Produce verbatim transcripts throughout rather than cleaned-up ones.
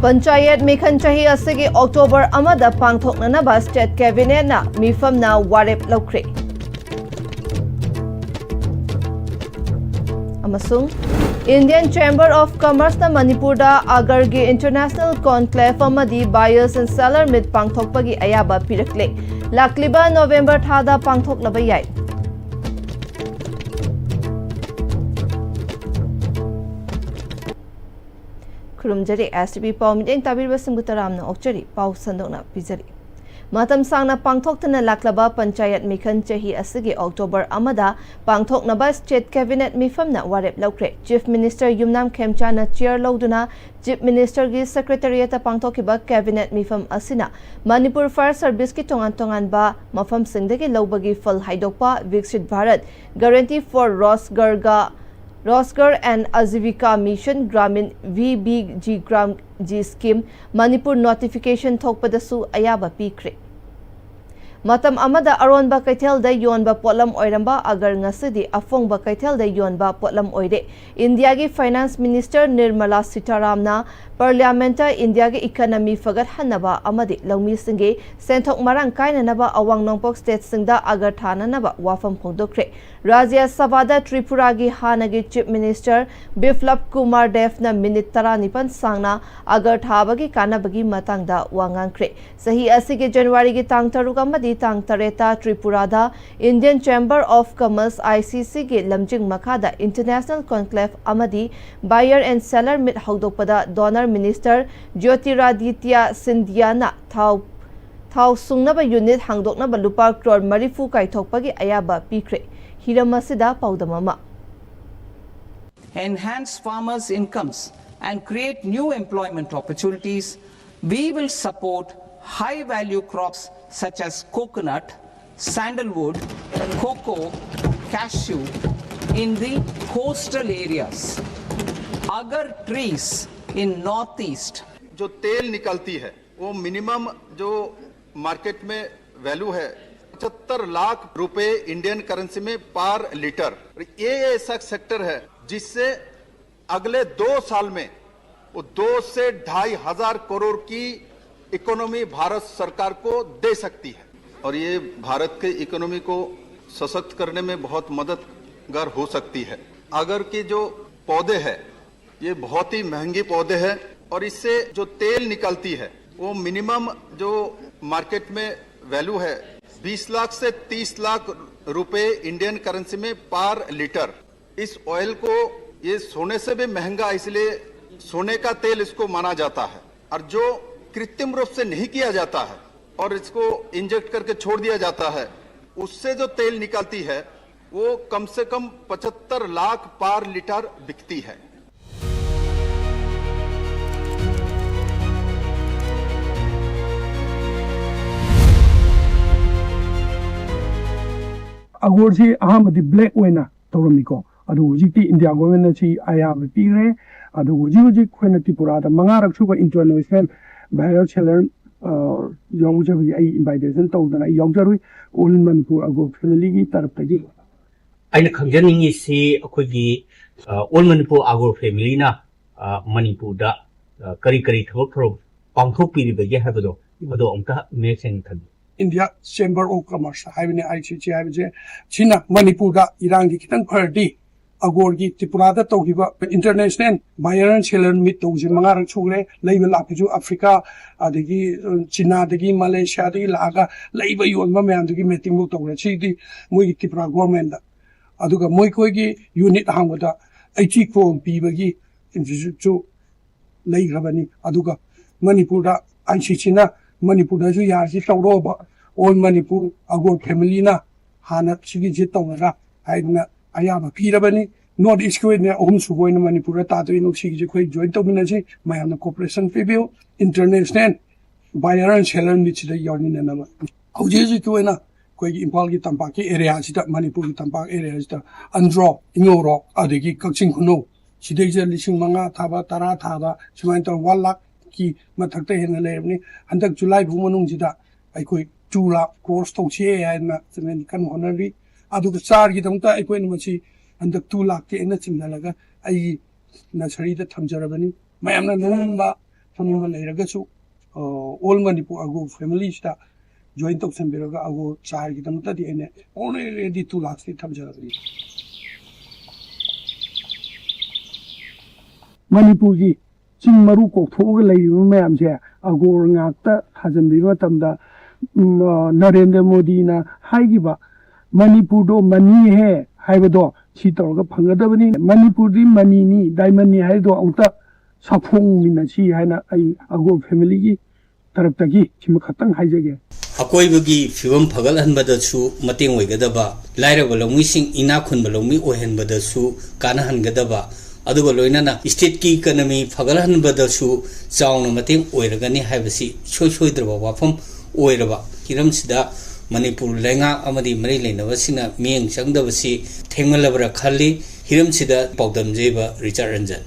ꯄꯟꯆꯥꯌꯠ ꯃꯤꯈꯜ ꯆꯍꯤ ꯑꯁꯤꯒꯤ ꯑꯣꯛꯇꯣꯕꯔ ꯑꯃꯗ ꯄꯥꯡꯊꯣꯛꯅꯅꯕ ꯁ꯭ꯇꯦꯠ ꯀꯦꯕꯤꯅꯦꯠꯅ ꯃꯤꯐꯝꯅ ꯋꯥꯔꯦꯞ ꯂꯧꯈ꯭ꯔꯦ꯫ ꯑꯃꯁꯨꯡ Indian Chamber of Commerceꯅ ꯃꯅꯤꯄꯨꯔꯗ ꯑꯒꯔꯒꯤ International Conclave ꯑꯃꯗꯤ Buyers and Seller Meet ꯄꯥꯡꯊꯣꯛꯄꯒꯤ ꯑꯌꯥꯕ ꯄꯤꯔꯛꯂꯦ꯫ ꯂꯥꯛꯂꯤꯕ ꯅꯣꯕꯦꯝꯕꯔ ꯊꯥꯗ ꯄꯥꯡꯊꯣꯛꯂꯕ ꯌꯥꯏ꯫ ꯈꯨꯔꯨꯝꯖꯔꯤ꯫ STV ꯄꯥꯎ ꯃꯤꯠꯌꯦꯡ ꯇꯥꯕꯤꯔꯤꯕꯁꯤꯡꯕꯨ ꯇꯔꯥꯝꯅ ꯑꯣꯛꯆꯔꯤ꯫ ꯄꯥꯎ ꯁꯟꯗꯣꯛꯅ ꯄꯤꯖꯔꯤ꯫ ꯃꯇꯝ ꯁꯥꯡꯅ ꯄꯥꯡꯊꯣꯛꯇꯅ ꯂꯥꯛꯂꯕ ꯄꯟꯆꯥꯌꯠ ꯃꯤꯈꯜ ꯆꯍꯤ ꯑꯁꯤꯒꯤ ꯑꯣꯛꯇꯣꯕꯔ ꯑꯃꯗ ꯄꯥꯡꯊꯣꯛꯅꯕ ꯁ꯭ꯇꯦꯠ ꯀꯦꯕꯤꯅꯦꯠ ꯃꯤꯐꯝꯅ ꯋꯥꯔꯦꯞ ꯂꯧꯈ꯭ꯔꯦ꯫ ꯆꯤꯐ ꯃꯤꯅꯤꯁꯇꯔ ꯌꯨꯝꯅꯥꯝ ꯈꯦꯝꯆꯥꯅ ꯆꯤꯌꯔ ꯂꯧꯗꯨꯅ ꯆꯤꯐ ꯃꯤꯅꯤꯁꯇꯔꯒꯤ ꯁꯦꯀ꯭ꯔꯦꯇꯔꯤꯌꯦꯠꯇ ꯄꯥꯡꯊꯣꯛꯈꯤꯕ ꯀꯦꯕꯤꯅꯦꯠ ꯃꯤꯐꯝ ꯑꯁꯤꯅ ꯃꯅꯤꯄꯨꯔ ꯐꯥꯌꯔ ꯁꯔꯚꯤꯁꯀꯤ ꯇꯣꯉꯥꯟ ꯇꯣꯉꯥꯟꯕ ꯃꯐꯝꯁꯤꯡꯗꯒꯤ ꯂꯧꯕꯒꯤ ꯐꯜ ꯍꯥꯏꯗꯣꯛꯄ, ꯚꯤꯛꯁꯤꯠ Bharat, Guarantee for Rozgar, Rozgar and Ajivika Mission, Gramin, VBG Gram G Scheme, Manipur notification ꯊꯣꯛꯄꯗꯁꯨ ꯑꯌꯥꯕ ꯄꯤꯈ꯭ꯔꯦ꯫ ꯃꯇꯝ ꯑꯃꯗ ꯑꯔꯣꯟꯕ ꯀꯩꯊꯦꯜꯗ ꯌꯣꯟꯕ ꯄꯣꯠꯂꯝ ꯑꯣꯏꯔꯝꯕ ꯑꯒꯔ ꯉꯁꯤꯗꯤ ꯑꯐꯣꯡꯕ ꯀꯩꯊꯦꯜꯗ ꯌꯣꯟꯕ ꯄꯣꯠꯂꯝ ꯑꯣꯏꯔꯦ꯫ ꯏꯟꯗꯤꯌꯥꯒꯤ ꯐꯥꯏꯅꯥꯟꯁ ꯃꯤꯅꯤꯁꯇꯔ ꯅꯤꯔꯃꯂꯥ ꯁꯤꯇꯥꯔꯥꯝꯅ ꯄꯥꯔꯂꯤꯌꯥꯃꯦꯟꯠꯇ ꯏꯟꯗꯤꯌꯥꯒꯤ ꯏꯀꯅꯃꯤ ꯐꯒꯠꯍꯟꯅꯕ ꯑꯃꯗꯤ ꯂꯧꯃꯤꯁꯤꯡꯒꯤ ꯁꯦꯟꯊꯣꯛ ꯃꯔꯥꯡ ꯀꯥꯏꯅꯅꯕ ꯑꯋꯥꯡ ꯅꯣꯡꯄꯣꯛ ꯁ꯭ꯇꯦꯠꯁꯤꯡꯗ ꯑꯒꯔ ꯊꯥꯅꯅꯕ ꯋꯥꯐꯝ ꯐꯣꯡꯗꯣꯛꯈ꯭ꯔꯦ꯫ ꯔꯥꯖ꯭ꯌ ꯁꯚꯥꯗ ꯇ꯭ꯔꯤꯄꯨꯔꯥꯒꯤ ꯍꯥꯟꯅꯒꯤ ꯆꯤꯐ ꯃꯤꯅꯤꯁꯇꯔ ꯕꯤꯄ꯭ꯂꯕ ꯀꯨꯃꯥꯔ ꯗꯦꯕꯅ ꯃꯤꯅꯤꯠ ꯇꯔꯥꯅꯤꯄꯥꯟ ꯁꯥꯡꯅ ꯑꯒꯔ ꯊꯥꯕꯒꯤ ꯀꯥꯟꯅꯕꯒꯤ ꯃꯇꯥꯡꯗ ꯋꯥ ꯉꯥꯡꯈ꯭ꯔꯦ꯫ ꯆꯍꯤ ꯑꯁꯤꯒꯤ ꯖꯅꯋꯥꯔꯤꯒꯤ ꯇꯥꯡ ꯇꯔꯨꯛ ꯑꯃꯗꯤ ꯇꯥꯡ ꯇꯔꯦꯠꯇ ꯇ꯭ꯔꯤꯄꯨꯔꯥꯗ Indian Chamber of Commerce, ICCꯒꯤ ꯂꯝꯖꯤꯡ ꯃꯈꯥꯗ International Conclave ꯑꯃꯗꯤ Buyer and Seller Meet ꯍꯧꯗꯣꯛꯄꯗ ꯗꯣꯅꯔ ꯃꯤꯅꯤꯁꯇꯔ ꯖ꯭ꯌꯣꯇꯤꯔꯥꯗꯤꯇ꯭ꯌ ꯁꯤꯟꯙꯤꯌꯥꯅ ꯊꯥꯎ, ꯊꯥꯎ ꯁꯨꯡꯅꯕ ꯌꯨꯅꯤꯠ ꯍꯥꯡꯗꯣꯛꯅꯕ ꯂꯨꯄꯥ ꯀ꯭ꯔꯣꯔ ꯃꯔꯤꯐꯨ ꯀꯥꯏꯊꯣꯛꯄꯒꯤ ꯑꯌꯥꯕ ꯄꯤꯈ꯭ꯔꯦ꯫ ꯍꯤꯔꯝ ꯑꯁꯤꯗ ꯄꯥꯎꯗꯝ ꯑꯃ꯫ Enhance farmers' incomes and create new employment opportunities, we will support high value crops such as coconut, sandalwood, cocoa, cashew in the coastal areas. Agar trees in Northeast. जो तेल निकलती है वो मिनिमम जो मार्केट में वैल्यू है पचहत्तर लाख रुपए इंडियन करेंसी में पर लीटर। ये ऐसा सेक्टर है जिससे अगले दो साल में वो दो से ढाई हजार करोड़ की इकोनॉमी भारत सरकार को दे सकती है और ये भारत के इकोनॉमी को सशक्त करने में बहुत मददगार हो सकती है। आगर के जो पौधे हैं, ये बहुत ही महंगी पौधे हैं और इससे जो तेल निकलती है, वो मिनिमम जो मार्केट में वैल्यू है, बीस लाख से तीस लाख रुपए इंडियन करेंसी में पर लीटर। इस ऑयल को, ये सोने से भी महंगा, इसलिए सोने का तेल इसको माना जाता है। और जो कृत्रिम रूप से नहीं किया जाता है और इसको इंजेक्ट करके छोड़ दिया जाता है, उससे जो तेल निकलती है, वो कम से कम पचहत्तर लाख पर लीटर बिकती है। ꯑꯒꯣꯔꯁꯤ ꯑꯍꯥꯟꯕꯗꯤ ꯕ꯭ꯂꯦꯛ ꯑꯣꯏꯅ ꯇꯧꯔꯝꯃꯤꯀꯣ꯫ ꯑꯗꯨ ꯍꯧꯖꯤꯛꯇꯤ ꯏꯟꯗꯤꯌꯥ ꯒꯣꯔꯃꯦꯟꯅ ꯁꯤ ꯑꯌꯥꯕ ꯄꯤꯈ꯭ꯔꯦ꯫ ꯑꯗꯨ ꯍꯧꯖꯤꯛ ꯍꯧꯖꯤꯛ ꯑꯩꯈꯣꯏꯅ ꯇ꯭ꯔꯤꯄꯨꯔꯥꯗ ꯃꯉꯥꯔꯛ ꯁꯨꯕ ꯏꯟꯇꯔꯅꯦꯁꯅꯦꯜ ꯕꯥꯏꯌꯔ ꯁꯦꯂꯔ ꯌꯥꯎꯖꯕꯒꯤ ꯑꯩ ꯏꯟꯚꯥꯏꯇꯦꯁꯟ ꯇꯧꯗꯅ ꯑꯩ ꯌꯥꯎꯖꯔꯨꯏ, ꯑꯣꯜ ꯃꯅꯤꯄꯨꯔ ꯑꯒꯣꯔ ꯐꯦꯃꯤꯂꯤꯒꯤ ꯇꯔꯞꯇꯒꯤ꯫ ꯑꯩꯅ ꯈꯪꯖꯅꯤꯡꯉꯤꯁꯤ ꯑꯩꯈꯣꯏꯒꯤ ꯑꯣꯜ ꯃꯅꯤꯄꯨꯔ ꯑꯒꯣꯔ ꯐꯦꯃꯤꯂꯤꯅ ꯃꯅꯤꯄꯨꯔꯗ ꯀꯔꯤ ꯀꯔꯤ ꯊꯕꯛ ꯊꯧꯔꯝ ꯄꯥꯡꯊꯣꯛꯄꯤꯔꯤꯕꯒꯦ ꯍꯥꯏꯕꯗꯣ, ꯑꯗꯣ ꯑꯃꯨꯛꯇ ꯃꯌꯦꯛ ꯁꯦꯡꯅ ꯊꯝꯕꯤꯌꯨ꯫ India Chamber of Commerce ꯍꯥꯏꯕꯅꯤ, ꯑꯥꯏ ꯁꯤ ꯁꯤ ꯍꯥꯏꯕꯁꯦ꯫ ꯁꯤꯅ ꯃꯅꯤꯄꯨꯔꯗ ꯏꯔꯥꯡꯒꯤ ꯈꯤꯇꯪ ꯐꯔꯗꯤ ꯑꯒꯣꯔꯒꯤ ꯇ꯭ꯔꯤꯄꯨꯔꯥꯗ ꯇꯧꯈꯤꯕ ꯏꯟꯇꯔꯅꯦꯁꯅꯦꯜ ꯕꯥꯏꯌꯔ ꯑꯦꯟ ꯁꯦꯂꯔ ꯃꯤꯠ ꯇꯧꯕꯁꯦ ꯃꯉꯥꯔꯛ ꯁꯨꯈ꯭ꯔꯦ꯫ ꯂꯩꯕ ꯂꯥꯛꯄꯁꯨ ꯑꯐ꯭ꯔꯤꯀꯥ, ꯑꯗꯒꯤ ꯆꯤꯅꯥꯗꯒꯤ, ꯃꯂꯦꯁꯤꯌꯥꯗꯒꯤ ꯂꯥꯛꯑꯒ ꯂꯩꯕ ꯌꯣꯟꯕ ꯃꯌꯥꯝꯗꯨꯒꯤ ꯃꯤꯇꯤꯡꯐꯧ ꯇꯧꯈ꯭ꯔꯦ꯫ ꯁꯤꯗꯤ ꯃꯣꯏꯒꯤ ꯇ꯭ꯔꯤꯄꯨꯔꯥ ꯒꯣꯔꯃꯦꯟꯗ꯫ ꯑꯗꯨꯒ ꯃꯣꯏꯈꯣꯏꯒꯤ ꯌꯨꯅꯤꯠ ꯍꯥꯡꯕꯗ ꯑꯩꯠꯇꯤ ꯀ꯭ꯔꯣꯔ ꯄꯤꯕꯒꯤ ꯏꯟꯁꯇꯤꯇ꯭ꯌꯨꯠꯁꯨ ꯂꯩꯈ꯭ꯔꯕꯅꯤ꯫ ꯑꯗꯨꯒ ꯃꯅꯤꯄꯨꯔꯗ ꯑꯥꯏ ꯁꯤ ꯁꯤꯅ ꯃꯅꯤꯄꯨꯔꯗꯁꯨ ꯌꯥꯔꯁꯤ ꯇꯧꯔꯣꯕ, ꯑꯣꯜ ꯃꯅꯤꯄꯨꯔ ꯑꯒꯣꯔ ꯐꯦꯃꯤꯂꯤꯅ ꯍꯥꯟꯅ ꯁꯤꯒꯤꯁꯤ ꯇꯧꯔꯒ ꯍꯥꯏꯗꯅ ꯑꯌꯥꯕ ꯄꯤꯔꯕꯅꯤ꯫ ꯅꯣꯔꯠ ꯏꯁꯀꯤ ꯑꯣꯏꯅ ꯑꯍꯨꯝꯁꯨꯕ ꯑꯣꯏꯅ ꯃꯅꯤꯄꯨꯔꯗ ꯇꯥꯗꯣꯏꯅꯤ꯫ ꯁꯤꯒꯤꯁꯦ ꯑꯩꯈꯣꯏ ꯖꯣꯏꯟ ꯇꯧꯃꯤꯟꯅꯁꯤ, ꯃꯌꯥꯝꯅ ꯀꯣꯄꯔꯦꯁꯟ ꯄꯤꯕꯤꯌꯨ꯫ ꯏꯟꯇꯔꯅꯦꯁꯅꯦꯜ ꯕꯥꯏꯌꯔ ꯑꯦꯟ ꯁꯦꯂꯔ ꯃꯤꯠꯁꯤꯗ ꯌꯥꯎꯃꯤꯟꯅꯅꯕ ꯍꯧꯖꯤꯛ ꯍꯧꯖꯤꯛꯀꯤ ꯑꯣꯏꯅ ꯑꯩꯈꯣꯏꯒꯤ ꯏꯝꯐꯥꯜꯒꯤ ꯇꯝꯄꯥꯛꯀꯤ ꯑꯦꯔꯤꯌꯥꯁꯤꯗ, ꯃꯅꯤꯄꯨꯔꯒꯤ ꯇꯝꯄꯥꯛ ꯑꯦꯔꯤꯌꯥꯁꯤꯗ ꯑꯟꯗ꯭ꯔꯣ, ꯏꯉꯧꯔꯣꯛ, ꯑꯗꯒꯤ ꯀꯛꯆꯤꯡ ꯈꯨꯅꯧ, ꯁꯤꯗꯩꯁꯤꯗ ꯂꯤꯁꯤꯡ ꯃꯉꯥ ꯊꯥꯕ, ꯇꯔꯥ ꯊꯥꯕ, ꯁꯨꯃꯥꯏꯅ ꯇꯧꯔ ꯋꯥꯟ ꯂꯥꯛꯀꯤ ꯃꯊꯛꯇ ꯍꯦꯟꯅ ꯂꯩꯔꯕꯅꯤ꯫ ꯍꯟꯗꯛ ꯖꯨꯂꯥꯏ ꯐꯥꯎ ꯃꯅꯨꯡꯁꯤꯗ ꯑꯩꯈꯣꯏ ꯇꯨ ꯂꯥꯛ ꯀ꯭ꯔꯣꯁ ꯇꯧꯁꯤ ꯍꯥꯏꯗꯅ ꯀꯟꯅ ꯍꯣꯠꯅꯔꯤ꯫ ꯑꯗꯨꯒ ꯆꯥꯔꯒꯤꯗꯃꯛꯇ ꯑꯩꯈꯣꯏꯅ ꯃꯁꯤ ꯍꯟꯗꯛ ꯇꯨ ꯂꯥꯛꯇꯤ ꯑꯩꯅ ꯆꯤꯡꯁꯤꯜꯂꯒ ꯑꯩꯒꯤ ꯅꯁꯔꯤꯗ ꯊꯝꯖꯔꯕꯅꯤ꯫ ꯃꯌꯥꯝꯅ ꯅꯣꯡꯃ ꯊꯝꯅꯤꯡꯕ ꯂꯩꯔꯒꯁꯨ, ꯑ, ꯑꯣꯜ ꯃꯅꯤꯄꯨꯔ ꯑꯒꯣ ꯐꯦꯃꯤꯂꯤꯁꯤꯗ ꯖꯣꯏꯟ ꯇꯧꯁꯟꯕꯤꯔꯒ ꯑꯒꯣ ꯆꯥꯏꯒꯤꯗꯃꯛꯇꯗꯤ ꯑꯩꯅ ꯑꯣꯜꯔꯦꯗꯤ ꯇꯨ ꯂꯥꯛꯁꯇꯤ ꯊꯝꯖꯔꯕꯅꯤ꯫ ꯃꯅꯤꯄꯨꯔꯒꯤ ꯆꯤꯡ ꯃꯔꯨ ꯀꯣꯛꯊꯣꯛꯑꯒ ꯂꯩꯔꯤꯕ ꯃꯌꯥꯝꯁꯦ ꯑꯒꯣꯔ ꯉꯥꯛꯇ ꯊꯥꯖꯤꯟꯕꯤꯕ ꯃꯇꯝꯗ, ꯎꯝ, ꯑ, ꯅꯔꯦꯟꯗ꯭ꯔ ꯃꯣꯗꯤꯅ ꯍꯥꯏꯈꯤꯕ "ꯃꯅꯤꯄꯨꯔꯗꯣ ꯃꯅꯤ ꯍꯦ" ꯍꯥꯏꯕꯗꯣ ꯁꯤ ꯇꯧꯔꯒ ꯐꯪꯒꯗꯕꯅꯤ꯫ ꯃꯅꯤꯄꯨꯔꯗꯤ ꯃꯅꯤꯅꯤ, ꯗꯥꯏꯃꯟꯅꯤ ꯍꯥꯏꯗꯣ ꯑꯃꯨꯛꯇ ꯁꯥꯐꯣꯡꯃꯤꯟꯅꯁꯤ ꯍꯥꯏꯅ ꯑꯩ ꯑꯒꯣꯔ ꯐꯦꯃꯤꯂꯤꯒꯤ ꯇꯔꯞꯇꯒꯤ ꯁꯤꯃꯈꯛꯇꯪ ꯍꯥꯏꯖꯒꯦ꯫ ꯑꯀꯣꯏꯕꯒꯤ ꯐꯤꯕꯝ ꯐꯒꯠꯍꯟꯕꯗꯁꯨ ꯃꯇꯦꯡ ꯑꯣꯏꯒꯗꯕ, ꯂꯥꯏꯔꯕ ꯂꯧꯃꯤꯁꯤꯡ ꯏꯅꯥꯛ ꯈꯨꯟꯕ ꯂꯧꯃꯤ ꯑꯣꯏꯍꯟꯕꯗꯁꯨ ꯀꯥꯟꯅꯍꯟꯒꯗꯕ, ꯑꯗꯨꯒ ꯂꯣꯏꯅꯅ ꯁ꯭ꯇꯦꯠꯀꯤ ꯏꯀꯅꯃꯤ ꯐꯒꯠꯍꯟꯕꯗꯁꯨ ꯆꯥꯎꯅ ꯃꯇꯦꯡ ꯑꯣꯏꯔꯒꯅꯤ ꯍꯥꯏꯕꯁꯤ ꯏꯁꯣꯏ ꯁꯣꯏꯗ꯭ꯔꯕ ꯋꯥꯐꯝ ꯑꯣꯏꯔꯕ ꯍꯤꯔꯝꯁꯤꯗ ꯃꯅꯤꯄꯨꯔ ꯂꯩꯉꯥꯛ ꯑꯃꯗꯤ ꯃꯔꯤ ꯂꯩꯅꯕꯁꯤꯡꯅ ꯃꯤꯠꯌꯦꯡ ꯆꯪꯗꯕꯁꯤ ꯊꯦꯡꯃꯜꯂꯕ꯭ꯔꯥ ꯈꯜꯂꯤ꯫ ꯍꯤꯔꯝꯁꯤꯗ ꯄꯥꯎꯗꯝꯖꯩꯕ ꯔꯤꯆꯥꯔꯗ ꯔꯟꯖꯟ꯫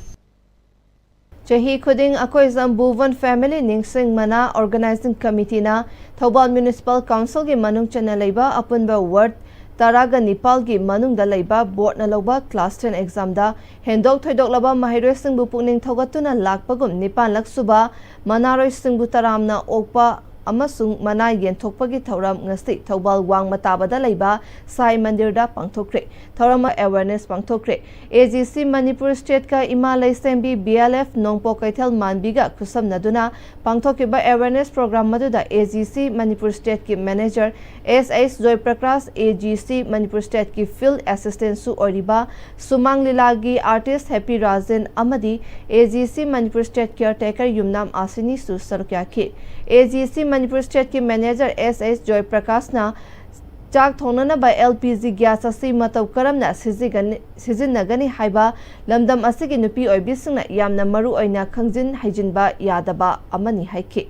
ꯆꯍꯤ ꯈꯨꯗꯤꯡ ꯑꯩꯈꯣꯏ ꯖꯝꯕꯨꯋꯟ ꯐꯦꯃꯤꯂꯤ ꯅꯤꯡꯁꯤꯡ ꯃꯅꯥ ꯑꯣꯔꯒꯅꯥꯏꯖꯤꯡ ꯀꯃꯤꯇꯤꯅ ꯊꯧꯕꯥꯜ ꯃ꯭ꯌꯨꯅꯤꯁꯤꯄꯥꯜ ꯀꯥꯎꯟꯁꯤꯜꯒꯤ ꯃꯅꯨꯡ ꯆꯟꯅ ꯂꯩꯕ ꯑꯄꯨꯟꯕ ꯋꯥꯔꯗ ꯇꯔꯥꯒ ꯅꯤꯄꯥꯜꯒꯤ ꯃꯅꯨꯡꯗ ꯂꯩꯕ ꯕꯣꯔꯗꯅ ꯂꯧꯕ ꯀ꯭ꯂꯥꯁ ꯇꯦꯟ ꯑꯦꯛꯖꯥꯝꯗ ꯍꯦꯟꯗꯣꯛ ꯊꯣꯏꯗꯣꯛꯂꯕ ꯃꯍꯩꯔꯣꯏꯁꯤꯡꯕꯨ ꯄꯨꯛꯅꯤꯡ ꯊꯧꯒꯠꯇꯨꯅ ꯂꯥꯛꯄꯒꯨꯝ ꯅꯤꯄꯥꯟꯂꯛ ꯁꯨꯕ ꯃꯅꯥꯔꯣꯏꯁꯤꯡꯕꯨ ꯇꯔꯥꯝꯅ ꯑꯣꯛꯄ ꯑꯃꯁꯨꯡ ꯃꯅꯥ ꯌꯦꯟꯊꯣꯛꯄꯒꯤ ꯊꯧꯔꯝ ꯉꯁꯤ ꯊꯧꯕꯥꯜ ꯋꯥꯡꯃ ꯇꯥꯕꯗ ꯂꯩꯕ ꯁꯥꯏ ꯃꯟꯗꯤꯔꯗ ꯄꯥꯡꯊꯣꯛꯈ꯭ꯔꯦ꯫ ꯊꯧꯔꯝ ꯑꯦꯋꯦꯔꯅꯦꯁ ꯄꯥꯡꯊꯣꯛꯈ꯭ꯔꯦ꯫ ꯑꯦ ꯖꯤ ꯁꯤ ꯃꯅꯤꯄꯨꯔ ꯁ꯭ꯇꯦꯠꯀ ꯏꯃꯥ ꯂꯩꯁꯦꯝꯕꯤ ꯕꯤ ꯑꯦꯜ ꯑꯦꯐ ꯅꯣꯡꯄꯣꯛ ꯀꯩꯊꯦꯜ ꯃꯥꯟꯕꯤꯒ ꯈꯨꯠꯁꯝꯅꯗꯨꯅ ꯄꯥꯡꯊꯣꯛꯈꯤꯕ ꯑꯦꯋꯦꯔꯅꯦꯁ ꯄ꯭ꯔꯣꯒ꯭ꯔꯥꯝ ꯑꯗꯨꯗ ꯑꯦ ꯖꯤ ꯁꯤ ꯃꯅꯤꯄꯨꯔ ꯁ꯭ꯇꯦꯠꯀꯤ manager S H Joyprakash, A G C Manipur ꯁ꯭ꯇꯦꯠꯀꯤ ꯐꯤꯜꯗ ꯑꯦꯁꯤꯁꯇꯦꯟꯠꯁꯨ ꯑꯣꯏꯔꯤꯕ ꯁꯨꯃꯥꯡ ꯂꯤꯂꯥꯒꯤ ꯑꯥꯔꯇꯤꯁ ꯍꯦꯄꯤ ꯔꯥꯖꯦꯟ ꯑꯃꯗꯤ ꯑꯦ ꯖꯤ ꯁꯤ ꯃꯅꯤꯄꯨꯔ ꯁ꯭ꯇꯦꯠ ꯀꯤꯌꯔ ꯇꯦꯀꯔ ꯌꯨꯝꯅꯥꯝ ꯑꯥꯁꯤꯅꯤꯁꯨ ꯁꯔꯨꯛ ꯌꯥꯈꯤ꯫ ꯑꯦ ꯖꯤ ꯁꯤ ꯃꯅꯤꯄꯨꯔ ꯁ꯭ꯇꯦꯠꯀꯤ ꯃꯦꯅꯦꯖꯔ ꯑꯦꯁ ꯑꯩꯆ ꯖꯣꯏꯄ꯭ꯔꯀꯥꯁꯅ ꯆꯥꯛ ꯊꯣꯡꯅꯅꯕ ꯑꯦꯜ ꯄꯤ ꯖꯤ ꯒ꯭ꯌꯥꯁ ꯑꯁꯤ ꯃꯇꯧ ꯀꯔꯝꯅ ꯁꯤꯖꯤꯒꯅꯤ-, ꯁꯤꯖꯤꯟꯅꯒꯅꯤ ꯍꯥꯏꯕ ꯂꯝꯗꯝ ꯑꯁꯤꯒꯤ ꯅꯨꯄꯤ ꯑꯣꯏꯕꯤꯁꯤꯡꯅ ꯌꯥꯝꯅ ꯃꯔꯨ ꯑꯣꯏꯅ ꯈꯪꯖꯤꯟ ꯍꯩꯖꯤꯟꯕ ꯌꯥꯗꯕ ꯑꯃꯅꯤ ꯍꯥꯏꯈꯤ꯫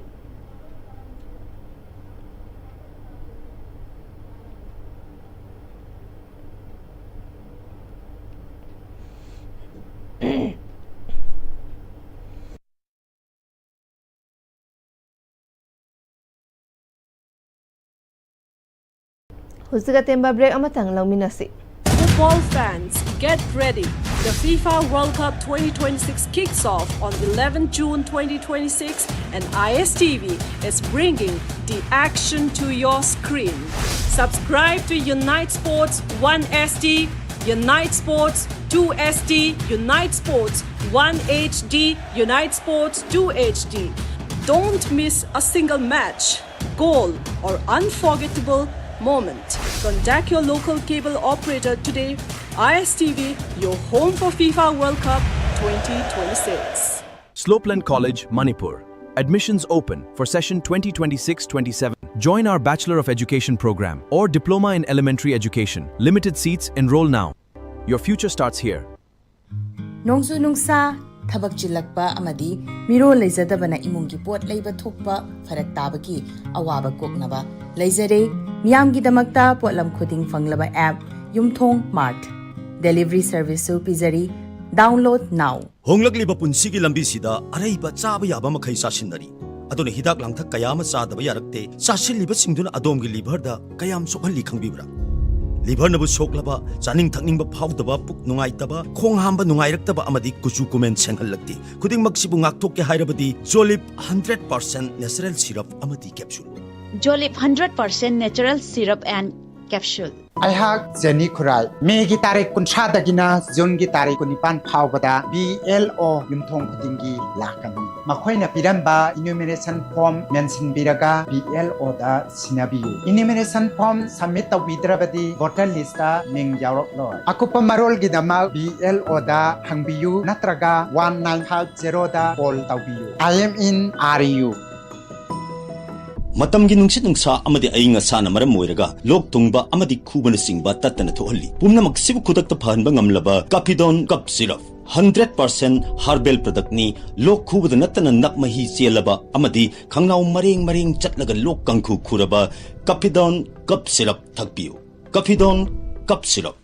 ꯍꯧꯖꯤꯛ ꯑꯇꯦꯟꯕ ꯕ꯭ꯔꯦꯛ ꯑꯃꯇꯪ ꯂꯧꯃꯤꯟꯅꯁꯤ꯫ Football fans, get ready. The FIFA World Cup twenty twenty-six kicks off on eleventh June twenty twenty-six, and I S T V is bringing the action to your screen. Subscribe to Unite Sports one S D, Unite Sports two S D, Unite Sports one H D, Unite Sports two H D. Don't miss a single match, goal, or unforgettable moment. Contact your local cable operator today. I S T V, your home for FIFA World Cup twenty twenty-six. Slopeland College, Manipur. Admissions open for session twenty twenty-six twenty-seven. Join our Bachelor of Education program or Diploma in Elementary Education. Limited seats, enroll now. Your future starts here. ꯅꯣꯡꯖꯨ ꯅꯨꯡꯁꯥ, ꯊꯕꯛ ꯆꯤꯜꯂꯛꯄ ꯑꯃꯗꯤ ꯃꯤꯔꯣꯜ ꯂꯩꯖꯗꯕꯅ ꯏꯃꯨꯡꯒꯤ ꯄꯣꯠ ꯂꯩꯕ ꯊꯣꯛꯄ ꯐꯔꯛ ꯇꯥꯕꯒꯤ ꯑꯋꯥꯕ ꯀꯣꯛꯅꯕ ꯂꯩꯖꯔꯦ꯫ ꯃꯤꯌꯥꯝꯒꯤꯗꯃꯛꯇ ꯄꯣꯠꯂꯝ ꯈꯨꯗꯤꯡ ꯐꯪꯂꯕ app ꯌꯨꯝꯊꯣꯡ Mart. Delivery serviceꯁꯨ ꯄꯤꯖꯔꯤ꯫ Download now. ꯍꯣꯡꯂꯛꯂꯤꯕ ꯄꯨꯟꯁꯤꯒꯤ ꯂꯝꯕꯤꯁꯤꯗ ꯑꯔꯩꯕ ꯆꯥꯕ ꯌꯥꯕ ꯃꯈꯩ ꯆꯥꯁꯤꯟꯅꯔꯤ꯫ ꯑꯗꯨꯅ ꯍꯤꯗꯥꯛ ꯂꯥꯡꯊꯛ ꯀꯌꯥ ꯑꯃ ꯆꯥꯗꯕ ꯌꯥꯔꯛꯇꯦ꯫ ꯆꯥꯁꯤꯜꯂꯤꯕꯁꯤꯡꯗꯨꯅ ꯑꯗꯣꯝꯒꯤ liverꯗ ꯀꯌꯥꯝ ꯁꯣꯛꯍꯜꯂꯤ ꯈꯪꯕꯤꯕ꯭ꯔꯥ? Liverꯅꯕꯨ ꯁꯣꯛꯂꯕ, ꯆꯥꯅꯤꯡ ꯊꯛꯅꯤꯡꯕ ꯐꯥꯎꯗꯕ, ꯄꯨꯛ ꯅꯨꯡꯉꯥꯏꯇꯕ, ꯈꯣꯡ ꯍꯥꯝꯕ ꯅꯨꯡꯉꯥꯏꯔꯛꯇꯕ ꯑꯃꯗꯤ ꯀꯨꯆꯨ ꯀꯨꯃꯦꯟ ꯁꯦꯡꯍꯜꯂꯛꯇꯦ꯫ ꯈꯨꯗꯤꯡꯃꯛꯁꯤꯕꯨ ꯉꯥꯛꯊꯣꯛꯀꯦ ꯍꯥꯏꯔꯕꯗꯤ Jolib hundred percent natural syrup ꯑꯃꯗꯤ capsule꯫ Jolib hundred percent natural syrup and capsule. ꯑꯩꯍꯥꯛ ꯖꯦꯅꯤ ꯈꯨꯔꯥꯏ꯫ ꯃꯦꯒꯤ ꯇꯥꯔꯤꯛ ꯀꯨꯟꯊ꯭ꯔꯥꯗꯒꯤꯅ ꯖꯨꯟꯒꯤ ꯇꯥꯔꯤꯛ ꯀꯨꯟꯅꯤꯄꯥꯟ ꯐꯥꯎꯕꯗ BLO ꯌꯨꯝꯊꯣꯡ ꯈꯨꯗꯤꯡꯒꯤ ꯂꯥꯛꯀꯅꯤ꯫ ꯃꯈꯣꯏꯅ ꯄꯤꯔꯝꯕ enumeration form ꯃꯦꯟꯁꯤꯟꯕꯤꯔꯒ BLOꯗ ꯁꯤꯟꯅꯕꯤꯌꯨ꯫ Enumeration form submit ꯇꯧꯕꯤꯗ꯭ꯔꯕꯗꯤ voter listꯇ ꯃꯤꯡ ꯌꯥꯎꯔꯛꯂꯣꯏ꯫ ꯑꯀꯨꯞꯄ ꯃꯔꯣꯜꯒꯤꯗꯃꯛ BLOꯗ ꯍꯪꯕꯤꯌꯨ ꯅꯠꯇ꯭ꯔꯒ one nine five zeroꯗ call ꯇꯧꯕꯤꯌꯨ꯫ I am in RU. ꯃꯇꯝꯒꯤ ꯅꯨꯡꯁꯤꯠ ꯅꯨꯡꯁꯥ ꯑꯃꯗꯤ ꯑꯏꯪ ꯑꯁꯥꯅ ꯃꯔꯝ ꯑꯣꯏꯔꯒ ꯂꯣꯛ ꯊꯨꯡꯕ ꯑꯃꯗꯤ ꯈꯨꯕꯅꯆꯤꯡꯕ ꯇꯠꯇꯅ ꯊꯣꯛꯍꯜꯂꯤ꯫ ꯄꯨꯝꯅꯃꯛꯁꯤꯕꯨ ꯈꯨꯗꯛꯇ ꯐꯍꯟꯕ ꯉꯝꯂꯕ Kafidon Cough Syrup hundred percent herbal productꯅꯤ꯫ ꯂꯣꯛ ꯈꯨꯕꯗ ꯅꯠꯇꯅ ꯅꯞ ꯃꯍꯤ ꯆꯦꯜꯂꯕ ꯑꯃꯗꯤ ꯈꯪꯅꯥꯎ ꯃꯔꯦꯡ ꯃꯔꯦꯡ ꯆꯠꯂꯒ ꯂꯣꯛ ꯀꯥꯡꯈꯨ ꯈꯨꯔꯕ Kafidon Cough Syrup ꯊꯛꯄꯤꯌꯨ꯫ Kafidon Cough Syrup꯫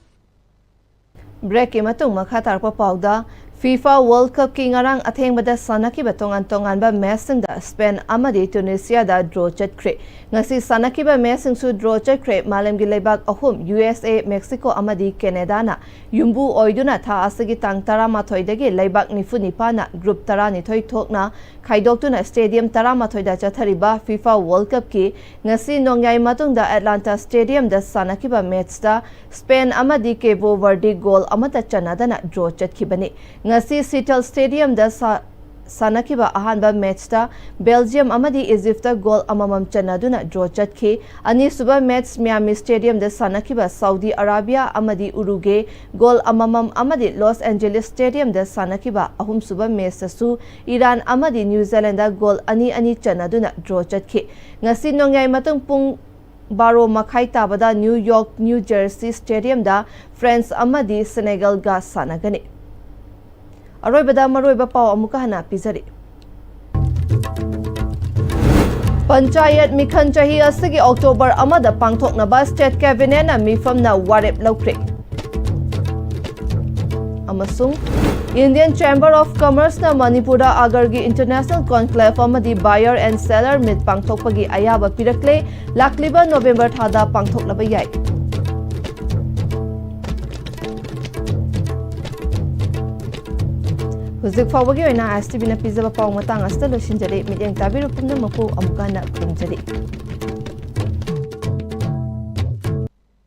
ꯕ꯭ꯔꯦꯛꯀꯤ ꯃꯇꯨꯡ ꯃꯈꯥ ꯇꯥꯔꯛꯄ ꯄꯥꯎꯗ, FIFA World Cupꯀꯤ ꯉꯔꯥꯡ ꯑꯊꯦꯡꯕꯗ ꯁꯥꯟꯅꯈꯤꯕ ꯇꯣꯉꯥꯟ ꯇꯣꯉꯥꯟꯕ ꯃꯦꯆꯁꯤꯡꯗ ꯁ꯭ꯄꯦꯟ ꯑꯃꯗꯤ ꯇꯨꯅꯤꯁꯤꯌꯥꯗ ꯗ꯭ꯔꯣ ꯆꯠꯈ꯭ꯔꯦ꯫ ꯉꯁꯤ ꯁꯥꯟꯅꯈꯤꯕ ꯃꯦꯆꯁꯤꯡꯁꯨ ꯗ꯭ꯔꯣ ꯆꯠꯈ꯭ꯔꯦ꯫ ꯃꯥꯂꯦꯝꯒꯤ ꯂꯩꯕꯥꯛ ꯑꯍꯨꯝ, ꯌꯨ ꯑꯦꯁ ꯑꯦ, ꯃꯦꯛꯁꯤꯀꯣ ꯑꯃꯗꯤ ꯀꯦꯅꯦꯗꯥꯅ ꯌꯨꯝꯕꯨ ꯑꯣꯏꯗꯨꯅ ꯊꯥ ꯑꯁꯤꯒꯤ ꯇꯥꯡ ꯇꯔꯥꯃꯥꯊꯣꯏꯗꯒꯤ ꯂꯩꯕꯥꯛ ꯅꯤꯐꯨ ꯅꯤꯄꯥꯟꯅ ꯒ꯭ꯔꯨꯞ ꯇꯔꯥꯅꯤꯊꯣꯏ ꯊꯣꯛꯅ ꯈꯥꯏꯗꯣꯛꯇꯨꯅ ꯁ꯭ꯇꯦꯗꯤꯌꯝ ꯇꯔꯥꯃꯥꯊꯣꯏꯗ ꯆꯠꯊꯔꯤꯕ FIFA World Cupꯀꯤ ꯉꯁꯤ ꯅꯣꯡꯌꯥꯏ ꯃꯇꯨꯡꯗ ꯑꯦꯠꯂꯥꯟꯇꯥ ꯁ꯭ꯇꯦꯗꯤꯌꯝꯗ ꯁꯥꯟꯅꯈꯤꯕ ꯃꯦꯆꯇ ꯁ꯭ꯄꯦꯟ ꯑꯃꯗꯤ ꯀꯦꯕꯣ ꯕꯔꯗꯤ ꯒꯣꯜ ꯑꯃꯠꯇ ꯆꯟꯅꯗꯅ ꯗ꯭ꯔꯣ ꯆꯠꯈꯤꯕꯅꯤ꯫ ꯉꯁꯤ ꯁꯤꯇꯜ ꯁ꯭ꯇꯦꯗꯤꯌꯝꯗ ꯁꯥ-, ꯁꯥꯟꯅꯈꯤꯕ ꯑꯍꯥꯟꯕ ꯃꯦꯆꯇ ꯕꯦꯜꯖꯤꯌꯝ ꯑꯃꯗꯤ ꯏꯖꯤꯞꯇ ꯒꯣꯜ ꯑꯃꯃꯝ ꯆꯟꯅꯗꯨꯅ ꯗ꯭ꯔꯣ ꯆꯠꯈꯤ꯫ ꯑꯅꯤꯁꯨꯕ ꯃꯦꯆ ꯃꯤꯌꯥꯃꯤ ꯁ꯭ꯇꯦꯗꯤꯌꯝꯗ ꯁꯥꯟꯅꯈꯤꯕ ꯁꯥꯎꯗꯤ ꯑꯔꯥꯕꯤꯌꯥ ꯑꯃꯗꯤ ꯎꯔꯨꯒꯦ ꯒꯣꯜ ꯑꯃꯃꯝ ꯑꯃꯗꯤ ꯂꯣꯁ ꯑꯦꯟꯖꯦꯂꯤꯁ ꯁ꯭ꯇꯦꯗꯤꯌꯝꯗ ꯁꯥꯟꯅꯈꯤꯕ ꯑꯍꯨꯝꯁꯨꯕ ꯃꯦꯆꯇꯁꯨ ꯏꯔꯥꯟ ꯑꯃꯗꯤ ꯅ꯭ꯌꯨ ꯖꯤꯂꯦꯟꯗ ꯒꯣꯜ ꯑꯅꯤ ꯑꯅꯤ ꯆꯟꯅꯗꯨꯅ ꯗ꯭ꯔꯣ ꯆꯠꯈꯤ꯫ ꯉꯁꯤ ꯅꯣꯡꯌꯥꯏ ꯃꯇꯨꯡ ꯄꯨꯡ ꯕꯥꯔꯣ ꯃꯈꯥꯏ ꯇꯥꯕꯗ ꯅ꯭ꯌꯨ ꯌꯣꯔꯛ, ꯅ꯭ꯌꯨ ꯖꯔꯁꯤ ꯁ꯭ꯇꯦꯗꯤꯌꯝꯗ ꯐ꯭ꯔꯥꯟꯁ ꯑꯃꯗꯤ ꯁꯦꯅꯦꯒꯜꯒ ꯁꯥꯟꯅꯒꯅꯤ꯫ ꯑꯔꯣꯏꯕꯗ ꯃꯔꯨꯑꯣꯏꯕ ꯄꯥꯎ ꯑꯃꯨꯛꯀ ꯍꯟꯅ ꯄꯤꯖꯔꯤ꯫ ꯄꯟꯆꯥꯌꯠ ꯃꯤꯈꯜ ꯆꯍꯤ ꯑꯁꯤꯒꯤ ꯑꯣꯛꯇꯣꯕꯔ ꯑꯃꯗ ꯄꯥꯡꯊꯣꯛꯅꯕ ꯁ꯭ꯇꯦꯠ ꯀꯦꯕꯤꯅꯦꯠꯅ ꯃꯤꯐꯝꯅ ꯋꯥꯔꯦꯞ ꯂꯧꯈ꯭ꯔꯦ꯫ ꯑꯃꯁꯨꯡ Indian Chamber of Commerceꯅ ꯃꯅꯤꯄꯨꯔꯗ ꯑꯒꯔꯒꯤ International Conclave ꯑꯃꯗꯤ Buyer and Seller Meet ꯄꯥꯡꯊꯣꯛꯄꯒꯤ ꯑꯌꯥꯕ ꯄꯤꯔꯛꯂꯦ꯫ ꯂꯥꯛꯂꯤꯕ ꯅꯣꯕꯦꯝꯕꯔ ꯊꯥꯗ ꯄꯥꯡꯊꯣꯛꯂꯕ ꯌꯥꯏ꯫ ꯍꯧꯖꯤꯛ ꯐꯥꯎꯕꯒꯤ ꯑꯣꯏꯅ ꯑꯥꯏ ꯑꯦꯁ ꯇꯤ ꯚꯤꯅ ꯄꯤꯖꯕ ꯄꯥꯎ ꯃꯇꯥꯡ ꯑꯁꯤꯗ ꯂꯣꯏꯁꯤꯟꯖꯔꯦ꯫ ꯃꯤꯠꯌꯦꯡ ꯇꯥꯕꯤꯔꯤꯕ ꯄꯨꯝꯅꯃꯛꯄꯨ ꯑꯃꯨꯛꯀ ꯍꯟꯅ ꯈꯨꯔꯨꯝꯖꯔꯤ꯫